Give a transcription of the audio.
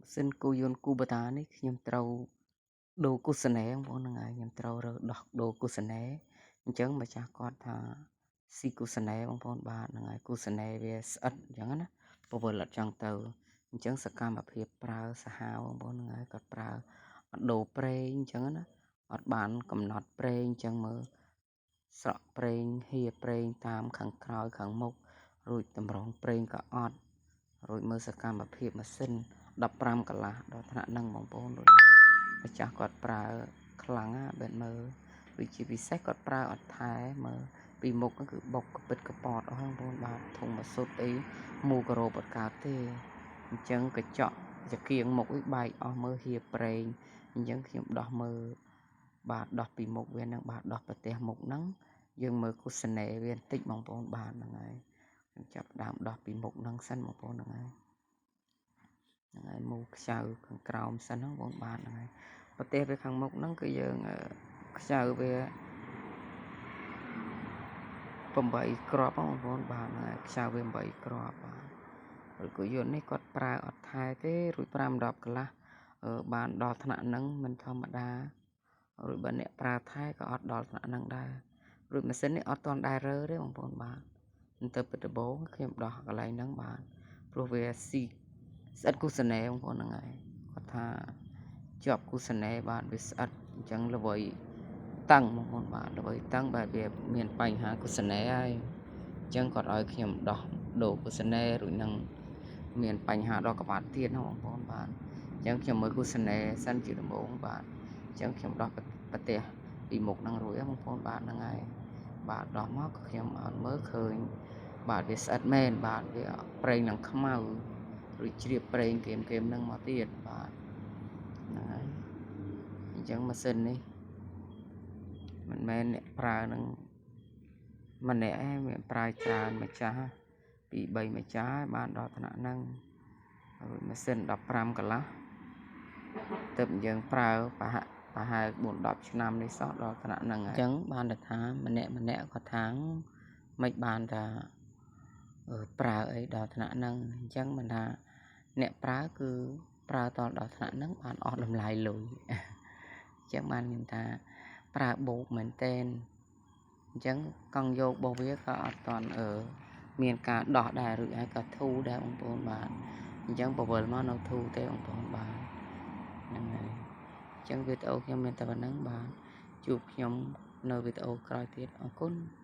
ម៉ាស៊ីនគូយន្តគូបតានេះខ្ញុំត្រូវដូរគូសណែបងប្អូនហ្នឹងហើយខ្ញុំត្រូវរើដោះដូរគូសណែអញ្ចឹងម្ចាស់គាត់ថាស៊ីគូសណែបងប្អូនបាទហ្នឹងហើយគូសណែវាស្អិតអញ្ចឹងណាពវល់អត់ចង់ទៅអញ្ចឹងសកម្មភាពប្រើសាហាវបងប្អូនហ្នឹងហើយគាត់ប្រើអត់ដូរប្រេងអញ្ចឹងណាអត់បានកំណត់ប្រេងអញ្ចឹងមើលស្រក់ប្រេងហៀប្រេងតាមខាងក្រោយខាងមុខរួចតម្រងប្រេងក៏អត់រួចមើលសកម្មភាពម៉ាស៊ីន15កន្លះដល់ថ្នាក់ហ្នឹងបងប្អូនរួចម្ចាស់គាត់ប្រើខ្លាំងណាបែបមើលដូចជាពិសេសគាត់ប្រើអត់ថែមើលពីមុខគឺបុកកពិតកពតអស់បងប្អូនបាទធុងម៉ាស៊ុតអីមូការ៉ូបអត់កើតទេអញ្ចឹងកញ្ចក់ចកៀងមុខអីបែកអស់មើលហៀប្រេងអញ្ចឹងខ្ញុំដោះមើលបាទដោះពីមុខវានឹងបាទដោះប្រទេសមុខហ្នឹងយើងមើលគូសណេវាបន្តិចបងប្អូនបាទហ្នឹងហើយខ្ញុំចាប់ដើមដោះពីមុខហ្នឹងសិនបងប្អូនហ្នឹងហើយហ្នឹងហើយមូខ្ចៅខាងក្រោមសិនហ្នឹងបងបាទហ្នឹងហើយប្រទេសវាខាងមុខហ្នឹងគឺយើងខ្ចៅវា8គ្រាប់បងប្អូនបាទហ្នឹងហើយខ្ចៅវា8គ្រាប់បាទឬក៏យន្តនេះគាត់ប្រើអត់ថែទេរួច5 10កន្លះបានដល់ថ្នាក់ហ្នឹងមិនធម្មតារួចបើអ្នកប្រើថែក៏អត់ដល់ថ្នាក់ហ្នឹងដែររួចម៉ាស៊ីននេះអត់ទាន់ដែររើទេបងប្អូនបាទទៅពិតដំបូងខ្ញុំដោះកន្លែងហ្នឹងបាទព្រោះវាស៊ីស្អិតគូសណែបងប្អូនហ្នឹងហើយគាត់ថាជាប់គូសណែបាទវាស្អិតអញ្ចឹងល្វីតឹងបងប្អូនបាទល្វីតឹងបាទវាមានបញ្ហាគូសណែហើយអញ្ចឹងគាត់ឲ្យខ្ញុំដោះដូរគូសណែរួចនឹងមានបញ្ហាដល់ក្បាត់ទៀតណាបងប្អូនបាទអញ្ចឹងខ្ញុំមើលគូសណែសិនជាដំបូងបាទអញ្ចឹងខ្ញុំដោះប្រទេសពីមុខហ្នឹងរួចបងប្អូនបាទហ្នឹងហើយបាទដោះមកក៏ខ្ញុំអត់មើលឃើញបាទវាស្អិតមែនបាទវាប្រេងនឹងខ្មៅឬជ្រាបប្រេងគែមនឹងមកទៀតបាទហ្នឹងហើយអញ្ចឹងម៉ាស៊ីននេះមិនមែនអ្នកប្រើនឹងម្នាក់ឯងមានប្រើច្រើនម្ចាស់ពី3ម្ចាស់បានដល់ថ្នាក់ហ្នឹងរួចម៉ាស៊ីន15កន្លះទៅយើងប្រើប្រហែល4 10ឆ្នាំនេះសោះដល់ថ្នាក់ហ្នឹងហើយអញ្ចឹងបានតែថាម្នាក់ម្នាក់គាត់ថាមិនបានថាប្រើអីដល់ថ្នាក់ហ្នឹងអញ្ចឹងមិនថាអ្នកប្រើគឺប្រើតដល់ថ្នាក់ហ្នឹងបានអស់តម្លៃលុយអញ្ចឹងបានខ្ញុំថាប្រើបូកមែនតែនអញ្ចឹងកង់យោគរបស់វាក៏អត់តន់មានការដោះដែរឬឯក៏ធូរដែរបងប្អូនបាទអញ្ចឹងពវល់មកនៅធូរទេបងប្អូនបាទហ្នឹងហើយអញ្ចឹងវីដេអូខ្ញុំមានតែប៉ុណ្្នឹងបាទជួបខ្ញុំនៅវីដេអូក្រោយទៀតអរគុណ។